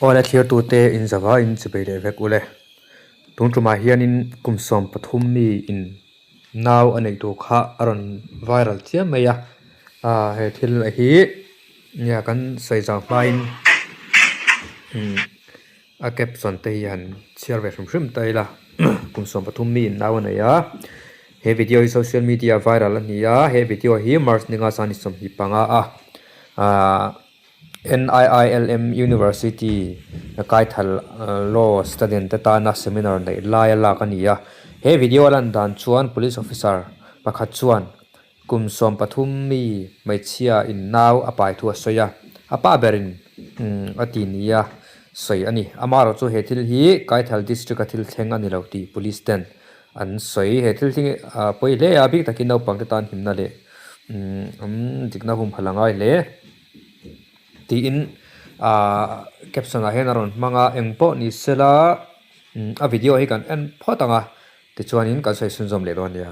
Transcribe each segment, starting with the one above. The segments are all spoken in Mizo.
Awle thirtute in zava in chibei leh vek ule. Tun tumah hianin kum 13 mi in nau a neih tur kha a rawn viral chiam mai a. Aa he thil hi nia kan sawi zau hmain umm a caption te hi han chhiar ve hrim hrim ta ila kum 13 mi in nau a nei a. He video hi social media viral a ni a, he video hi March ninga sani 25 a aa. NIILM University Kaithal Law student te tana seminar neih laia lak a ni a. He video a lan dan chuan police officer pakhat chuan kum 13 mi hmeichhia in nau a pai thu a sawi a, a pa berin a ti nia sawi a ni. Amaherawh chu he thil hi Kaithal district a thil thleng a ni lo tih police ten an sawi. He thil thleng hi pawi hle a, bik takin naupang te tan himna leh dikna humhalh a ngai hle. Tiin ahh caption ah hian a rawn hmang a eng pawh ni sela a video hi kan en phawt ang a tichuanin kan sawi chhunzawm leh dawn nia.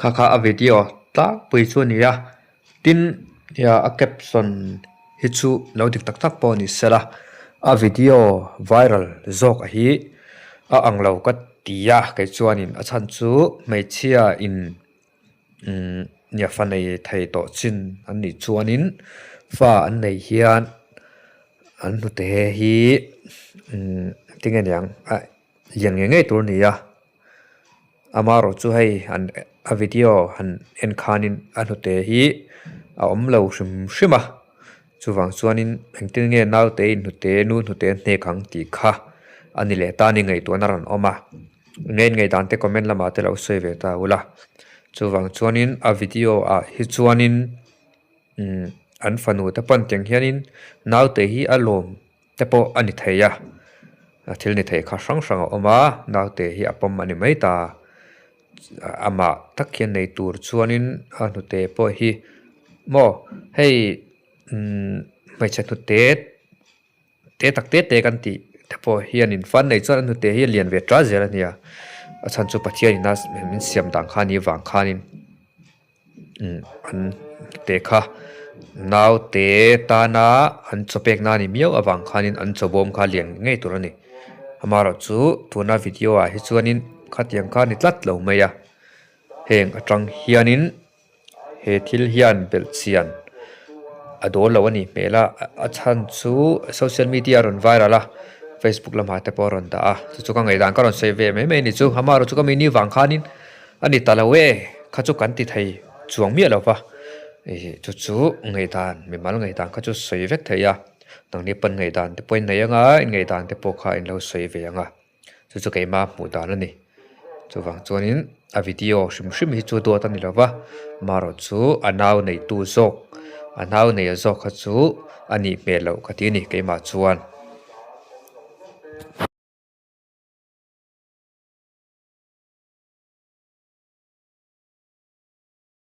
Kha kha a video tlangpui chu a ni a tin a caption hi chu lo dik tak tak pawh a ni sela a video viral zawk a hi a ang lo ka ti a kei chuanin a chhan chu hmeichhia in umm nia fa nei thei tawh chin an nih chuanin fa an neih hian an hnute hi umm tinge niang ah lian ngei ngei tur a ni a amaherawh chu hei an a video han en khanin a hnute hi a awm lo hrim hrim a chuvang chuanin engtin nge naute in hnute nu hnute a hnek ang tih kha a ni leh ta a ni ngaihtuahna a rawn awm a. Nge in ngaihdan te comment lamah te lo sawi ve ta ula chuvang chuanin a video ah hi chuanin umm an fanu te pawn tiang hianin naute hi a lawm te pawh a ni thei a a thil ni thei kha hrang hrang a awm a naute hi a pawm a ni mai ta amah tak hian nei tur chuanin a hnute pawh hi maw hei umm hmeichhe hnute. Te tak te te kan tih te pawh hianin fan nei chuan a hnute hi a lian ve ṭal zel a nia a chhan chu Pathianin a min siam dan kha a nih vang khanin umm an hnute kha naute tana an chaw pek na a ni miau avang khanin an chaw bawm kha a lian ngei tur a ni amaherawh chu tuna video ah hi chuanin khatiang kha a ni tlat lo mai a heng atang hianin. He thil hian belhchian a dawl lo a nih hmel a a chhan chu social media a rawn viral a facebook lamah te pawh a rawn dah a chu chu ka ngaihdan ka rawn sawi ve mai mai a ni chu amaherawh chu ka mini vang khanin a ni ta lo e kha chu kan ti thei chuang miah lo va ih chu chu ngaihdan mimal ngaihdan kha chu sawi vek thei a nangni pawn ngaihdan te pawh in nei anga in ngaihdan te pawh kha in lo sawi ve ang a. Chu chu keimah hmuh dan a ni. Chuvang chuanin a video hrim hrim hi chu dawt a ni lova, marawh chu a nau neitu zawk, a nau neia zawk kha chu a nih hmel loh ka ti a ni keimah chuan.